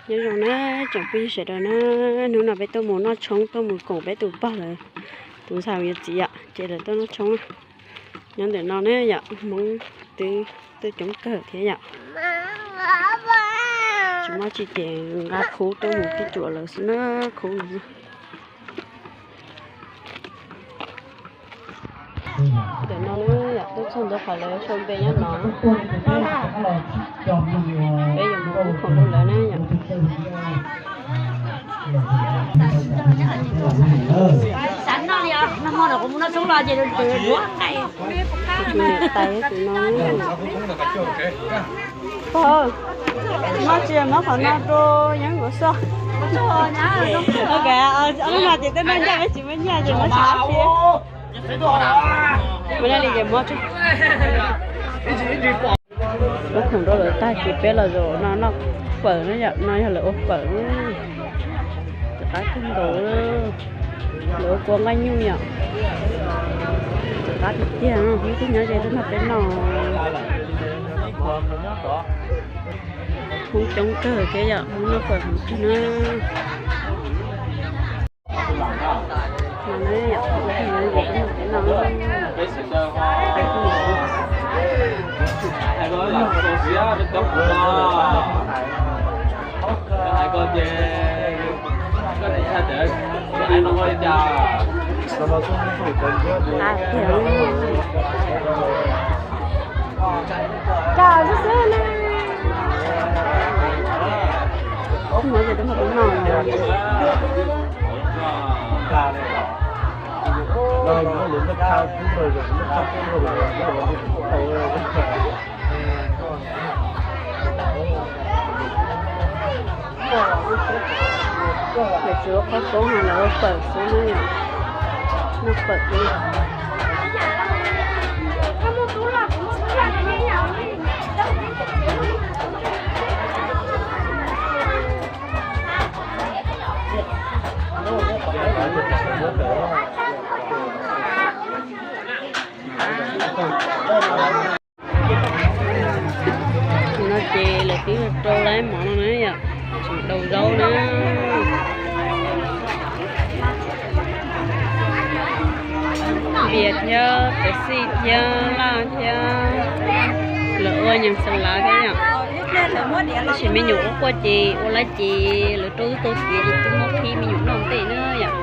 Nyob zoo na tsoom phooj ywg sawv daws na, hnub no peb tuaj mus noj tshoob, tuaj mus koom peb tus pog lawv tus ntxhais yuav txiv yom, ces lawv tuaj noj tshoob. Nyob ntawm no ne yom, Hmoob twb tuaj coob kawg thiab yom. Tsis muaj tsi ces nqa khub tuaj mus tib tsuam lawv xwb na, khub no. Ntawm no na yom, tuaj txog ntua qhov lawv sau npe nyob no. Peb yuav mus ub khoom rau lawv na yom. Tus niam tais tus no. Pog, muab tsis muab qhov no rau Yeeb Nkuav Xoj. Ok, no ces tej no ncaj, peb tsis muaj nyiaj ces muab tsis muab li ces muab. Muab khoom rau lawv tag ces peb los zaum no noj fawm na yom, no yog lawv ua fawm. Rov qab kawg nkaus, lawv ua kua nqaij nyuj yom. Rov qab tiag tiag, hnub twg nyob ze tuaj nrog peb noj. Hmoob coob kawg thiab yom, Hmoob noj fawm heev kawg na. Muab ces rau hauv no. Lawv tsis ua qhob koob, lawv ua fawm xwb na yom. Noj fawm xwb. No ces lawv twb rau lawm mov no na yom, tseem daus zaub na. Npias thiab, pes xij thiab, laj thiab, lawv ua nyeem xas lav thiab yom. Tab sis me nyuam ua quaj ces ua lawv ces lawv rau tau tiav ces twb muab qhib me nyuam noj ntej na yom.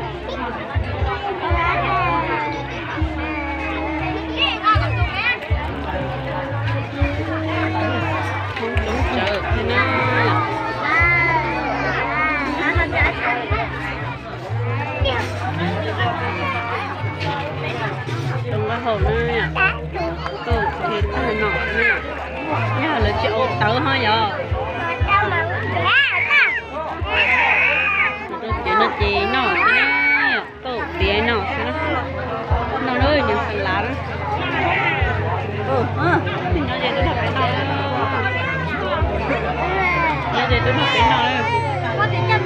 Zoo nqaij haus na, tuaj ua tag no na, yog lawv tsis ua tawv ho yom. Rau tiav no ces noj xwb na, tuaj tiav no xwb na. Noj na, nyeem xas lav na. Nyob ze twb nrog peb noj, nyob ze twb nrog peb noj na.